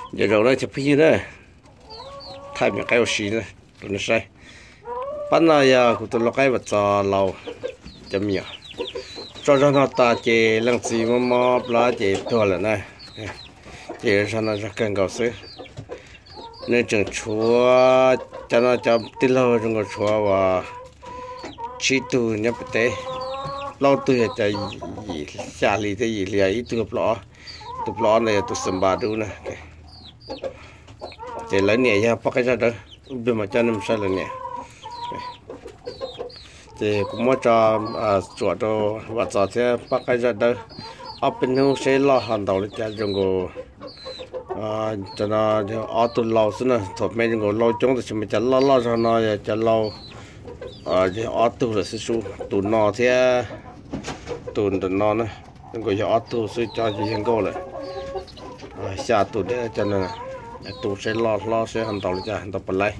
Nyob zoo na cov phooj ywg na, thaij me qaib ua si rau nej saib. Pab no yog kuv tus lau qaib Vam Txos Laus cov me nyuam. Tso zog no tas ces leej txiv mob mob plab ces tuag lawm na. Ces zog no zog kawg nkaus xwb. Nws tseem tshuav, cov no cov tij laug zoo nkaus tshuav uas tsib tug nyob pem teb, plaub tug yog cov yim xya hli thiab yim hli, ib tug plaub ob, tus plaub ob no yog tus xa npas dub na. Ces lawv niam yog poj qaib zaj dawb, ib pliag mas coj nej mus saib lawv niam. Ces kuv muab tso tsuam rau Vam Txos thiab poj qaib zaj dawb ob peb hnub seb loj ho ntaus li cas zoo nkaus. Cov no ob tug lau xwb na, thaum me zoo nkaus lau coob tab sis mas cov loj loj zog no yog cov lau, yog ob tug lawm xwb sub, tus no thiab tus ntawm no na, zoo nkaus yog ob tug xwb, cov ces yog nkauj lawm. Xya tus thiab cov no, tu seb loj hlob seb ho ntaus li cas ntaus puas laib.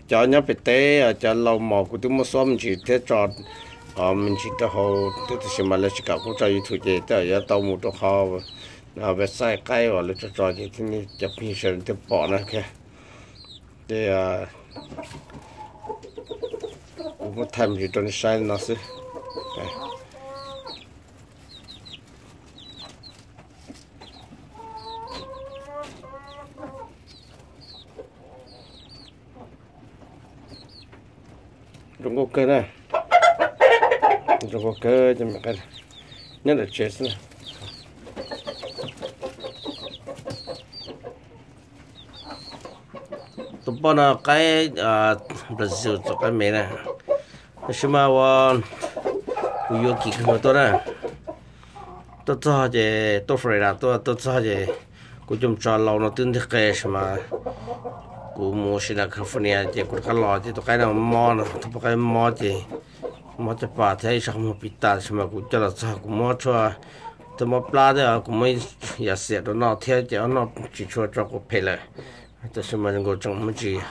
Cov nyob pem teb cov lau mos kuv twb muab xuab me ntsis thiab tso me ntsis rau hauv, tab sis mas lawv tsis kam kuv tso YouTube ces tej zaum yuav tau mus rau qhov website qaib uas lawv tso tso ces thiaj cov phooj ywg sawv daws thiaj pom na. Ces kuv muab thaij me ntsis rau nej saib li no xwb. Zoo nkauj kawg na, zoo nkauj kawg cov me qaib nyob ntawm tsev xwb na. Tus poj no qaib Brazil txom qaib me na, tab sis mas ua kuv yuav kis kawg nkaus tuaj na. Tuaj txog ces tuaj Florida tuaj, tuaj txog ces kuv coj mus tso lau no twb ntiag qe sis mas kuv mus ua si nram California ces kuv rov qab los ces tus qaib no mob no, tus poj qaib mob ces mob caj pas thiab ib sab qhov muag pis tas sis mas kuv coj los txog kuv muab tshuaj thiab mob plab thiab kuv muab yam xiam rau noj thiab ces ob no tsis tshua tso kuv phem lawm. Tab sis mas zoo nkaus tseem muaj ntsis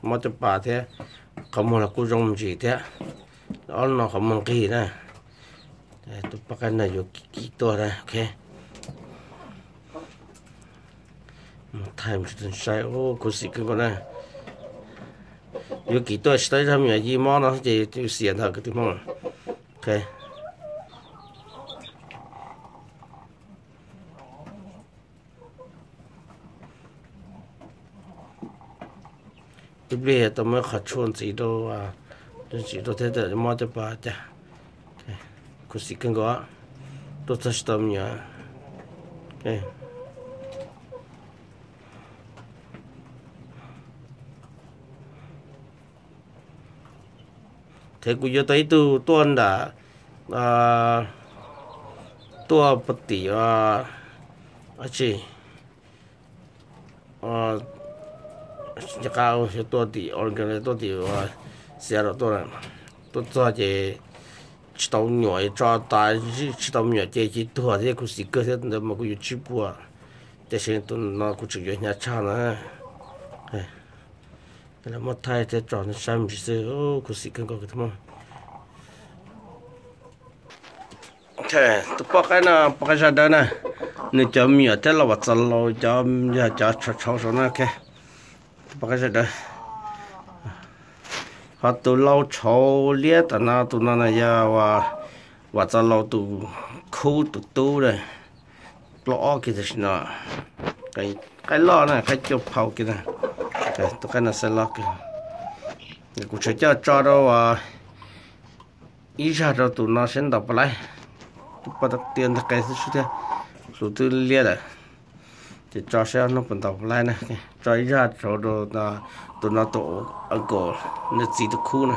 mob caj pas thiab qhov muag los kuj zoo ntsis thiab, ob no qhov muag nqig na. Tus poj qaib no yuav kis tuaj na, ok. Mus thaij mus tsis saib, khuv xim kawg nkaus na. Yuav kis tuaj tsis tau ib zag me nyuam yij mob no ces xiam ntag kwv tij Hmoob. Ok. Ib pliag tau muab qhov tshuaj ntxiv rau, ntxiv rau thiab mob caj pas cas. Khuv xim kawg nkaus, tuaj txog tsis tau me nyuam. Ces kuv yuav tau ib tug tuaj nram, tuaj puag tim, tsis, nce qab xyov tuaj tim Oregon, tuaj tim Seattle tuaj, tuaj txog ces tsis tau me nyuam tso tas, tsis tau me nyuam ces ces tuag thiab, khuv xim kawg thiab, ntawd mas kuv yuav tsib puas, tiam sis tus no kuv tseem yuav hnyav tshaj na. Lawv muab thaij thiab tso nej saib me ntsis xwb, khuv xim kawg nkaus kwv tij Hmoob. Tus poj qaib no, poj qaib zaj dawb na, nws cov me nyuam thiab los Vam Txos Laus cov yog cov tshauv tshauv saum na. Tus poj qaib zaj dawb, ho tus lau tshauv liab tom no, tus no na yog Vam Txos Laus tus khub tus tub na, plaub ob kiag tam sim no, qaib loj na, qaib cuaj phau kiag na. Tus qaib no xav loj kawg. Kuv tseem coj tso rau ib zag rau tus no seb ntaus puas laib. Tus poj tiav ntag qe xwb thiab, hlus twb liab lawm. Ces tso seb ob hnub puas ntaus puas laib na. Tso ib zag rau tus no tus uncle, nws txiv tus khub na,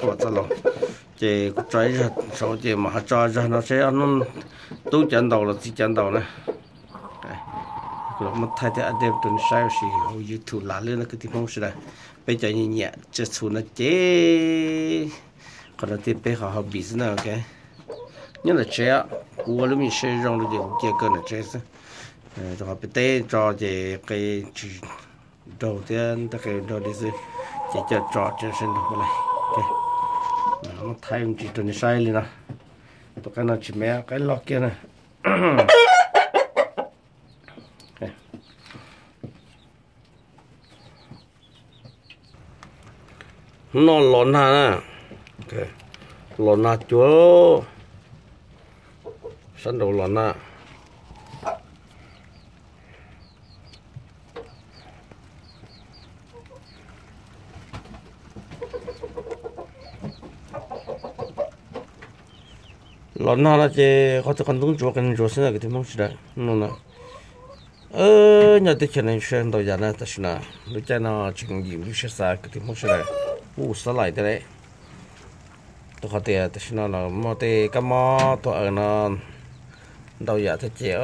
Vam Txos Laus. Ces kuv tso ib zag saud ces mam ho tso zag no seb ob hnub tub cov ntaus los txiv cov ntaus na. Los muab thaij thiab update rau nej saib ua si hauv YouTube lam lwb no kwv tij Hmoob sawv daws. Peb cov nyiam nyiam tsiaj txhu no ces qhov no thiaj peb qhov hobby xwb na, ok. Nyob ntawm tsev, kuv ua lub me se zoo rau ces kuv cia kaw ntawm tsev xwb. Rau qhov peb teb tso ces qe tsis raug thiab, tej qe raug li xwb, ces coj tso tsev seb nrog puas laib. Muab thaij me ntsis rau nej saib li no. Tus qaib no tsis me, qaib loj kiag na. Hnub no los nag na, los nag cuag, sab nraud los nag. Los nag no ces qhov twg qhov ntub ntsuav qhov ntsuav xwb na kwv tij Hmoob sawv daws no na. Nyob teb chaws no siab ntau yam na, tam sim no lub caij no tseem yim lub siab xav kwv tij Hmoob sawv daws. Kuj xob laim tiag lawm, rau qhov tias tam sim no los muaj tej kab mob tuag aws no ntau yam thiab ces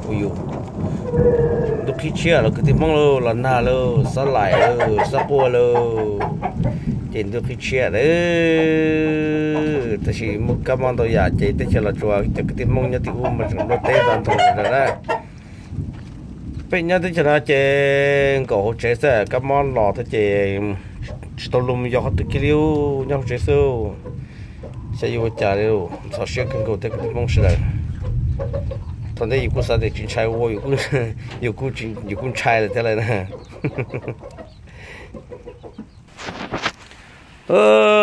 kuj yus ntuj qhib tshiab los kwv tij Hmoob lauj, los nag lauj, xob laim lauj, xob quaj lauj, ces ntuj qhib tshiab lawm. Tab sis muaj kab mob ntau yam ces teb chaws Los Tsuas cov kwv tij Hmoob nyob tim ub mas tseem nplauj teb tag nrho lawm na. Peb nyob teb chaws no ces nkaum hauv tsev xwb, kab mob los thiab ces tsis tau luag mus yos qhov twg kiag li, nyob hauv tsev xwb. Xyov yuav ua cas li, ntxhov siab kawg nkaus thiab kwv tij Hmoob sawv daws. Thaum ntej yus kuj xav tias tsis ntshai ua, yus kuj ntshai lawm thiab lawm na.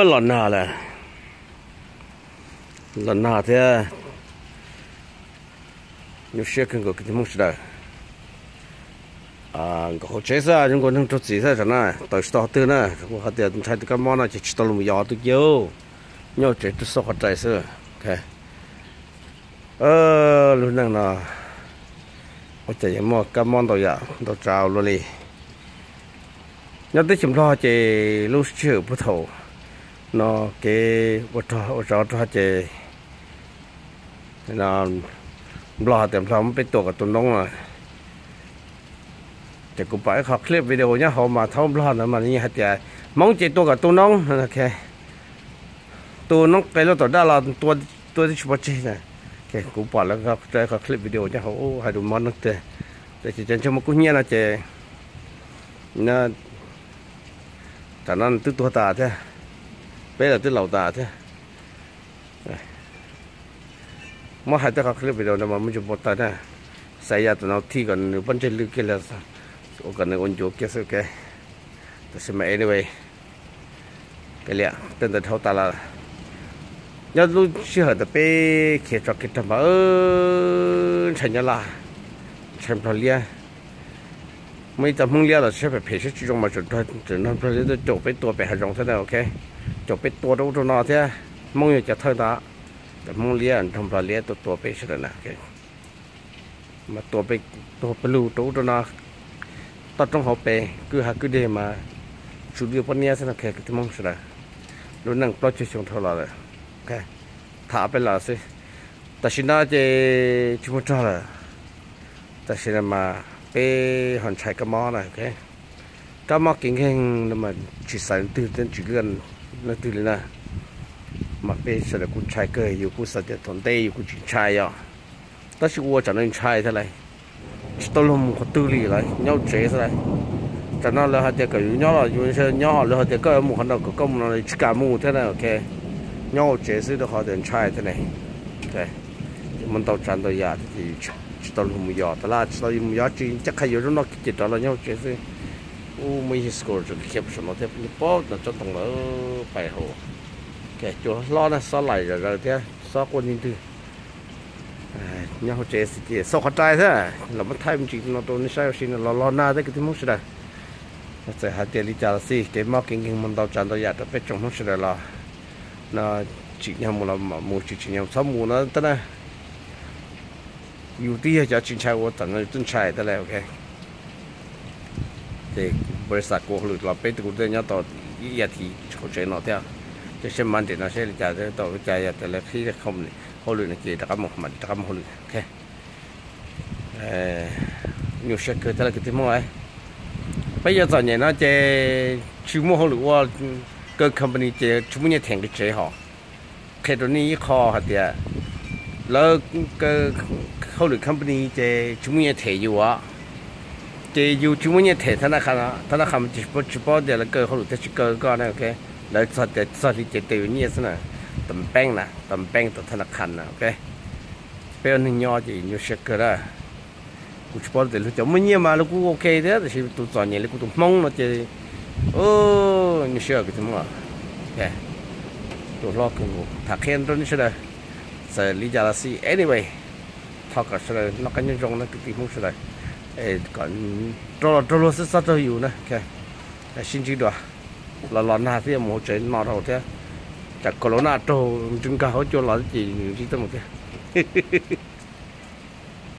Los nag lawm, los nag thiab, nyuaj siab kawg nkaus kwv tij Hmoob sawv daws. Nkaum hauv tsev xwb, zoo nkaus neeg raug txim xwb tam na, tawm tsis tau qhov twg na, hais tias ntshai tus kab mob no ces tsis tau los yos qhov twg kiag, nyob hauv tsev tuaj xauj qhov rais xwb. Lub neej no ua cas yuav muaj kab mob ntau yam ntau tsav ua luaj li. Nyob teb chaws Nplog ces lub sij hawm puag thaum no kev ua rog ua tsov rog ces Nplog hais tias Nplog muab peb tua kom tu noob no. Ces kuv pom ib qho clip video nyob hauv mas thaum Nplog ntawd mas nws hais tias Hmoob ces tua kom tu noob, tu noob qe lub tom daj los tua twb tsis pov tseg. Kuv pom lawv qho clip video nyob hauv hais lus mob neeg tiag. Ces cov ntsej muag kub hnyiab no ces tam no twb tuag tas thiab, peb los twb laus tas thiab. Muab hais tej qhov clip video no mas muaj ntsis npau taws na, xav yam tam no thij kom nws pob ntseg lwj kiag li, ua kom nws ua ncuav kiag xwb. Tab sis mas anyway, tej ntawd dhau tas lawm. Nyob lub sij hawm ntawd peb khiav tso kev rog npam, ntshai Nyab Laj, ntshai Nplog liab. Muaj ib co Hmoob liab los siab phem phem siab tsis zoo mas tseem nrog Nplog liab tuaj caum peb tua pem hav zoov thiab na, ok. Caum peb tua rau ub rau no thiab, Hmoob yog cov thawj ntag. Cov Hmoob liab nrog Nplog liab tuaj tua peb sawv daws na, mas tua peb tuag pes lug rau ub rau no, toj roob hauv pes kwj ha kwj deg mas tsuas li poj niab xwb no, kwv tij Hmoob sawv daws. Lub neej plaub caug xyoo dhau los lawm, tham peb los xwb. Tam sim no ces tsis muaj rog lawm, tam sim no mas peb ho ntshai kab mob na, ok. Kab mob kev nkeeg no mas tsis xaiv leej twg thiab tsis hlub leej twg li na, mas peb sawv daws kuj ntshai kawg, yus kuj xav tias thaum ntej yus kuj tsis ntshai os, tab sis ua tsam no ntshai thiab lauj, tsis tau luag mus qhov twg li lawm, nyob hauv tsev xwb lauj. Tsam no lawv hais tias kom yus nyob los yus nyob, lawv hais tias koj yuav mus qhov no kom koj mus no tsis kam mus thiab na, ok. Nyob hauv tsev xwb rau qhov tias ntshai thiab ne. Ces muaj ntau tsav ntau yam thiab ces tsis tau luag mus yos tas lawm, tsis tau luag mus yos tsis ncaj qha, yuav zaub noj kev ces rov los nyob hauv tsev xwb. Ub, muaj ib xyoo tseem khiav saum no thiab, poob no tsob ntoo lawm, pais hauv. Cua hlob na, xob laim zom zaws thiab xob quaj nti ntwg. Nyob hauv tsev xwb ces xauj qhov rais thiab los muab thaij me ntsis no rau nej saib ua si no los los nag thiab kwv tij Hmoob sawv daws. Txawm hais tias li cas los xij, kev mob kev nkeeg muaj ntau tsav ntau yam rau peb tsoom Hmoob sawv daws los no, tsim nyog mus los mus, tsis tsim nyog txhob mus no tab na. Yus twb yog cov tsis ntshai ua tam no yus twb ntshai thiab lauj, ok. Ces npau li xav kuv hauj lwm los peb tug kuv twb nyob tau ib as thiv hauv tsev no thiab, ces seb Monday no seb li cas tau li cas, yog tias lawv qhib hauj lwm no ces rov qab mus, mam rov qab mus hauj lwm, ok. Nyuaj siab kawg thiab lauj kwv tij Hmoob. Peb yuav txom nyem no ces tsis muaj hauj lwm ua, kaw company ces tsis muaj nyiaj them nqi tsev hos. Qhia rau nej ib qho hais tias lawv kaw hauj lwm company ces tsis muaj nyiaj them yus os. Ces yus tsis muaj nyiaj them thab naj qha, thab naj qha mas tsis paub tias lawv kaw hauj lwm thiab tsis kaw koj na, ok. Lawv txog tias txog li ces tau yus nyiaj xwb na. Tom bank na, tom bank tom thab naj qha na, ok. Peb ua neeg nyob ces nyuaj siab kawg na. Kuv tsis paub tias luag cov muaj nyiaj mas luag kuj ok thiab, tab sis tus txom nyem li kuv tus Hmoob no ces Ub, nyuaj siab kwv tij Hmoob. Ok, tus hlob kawg nkaus tham qhia rau nej sawv daws. Txawm li cas los xij, anyway, thov kom sawv daws noj qab nyob zoo na kwv tij Hmoob sawv daws. Kom raug los raug luag xwb, txhob raug yus na. Sib ntsib dua, los los nag thiab yuav mus hauv tsev no rau thiab. Tsam corona raug ntsws nkag hauv cua los ces ntsib tuaj mus thiab.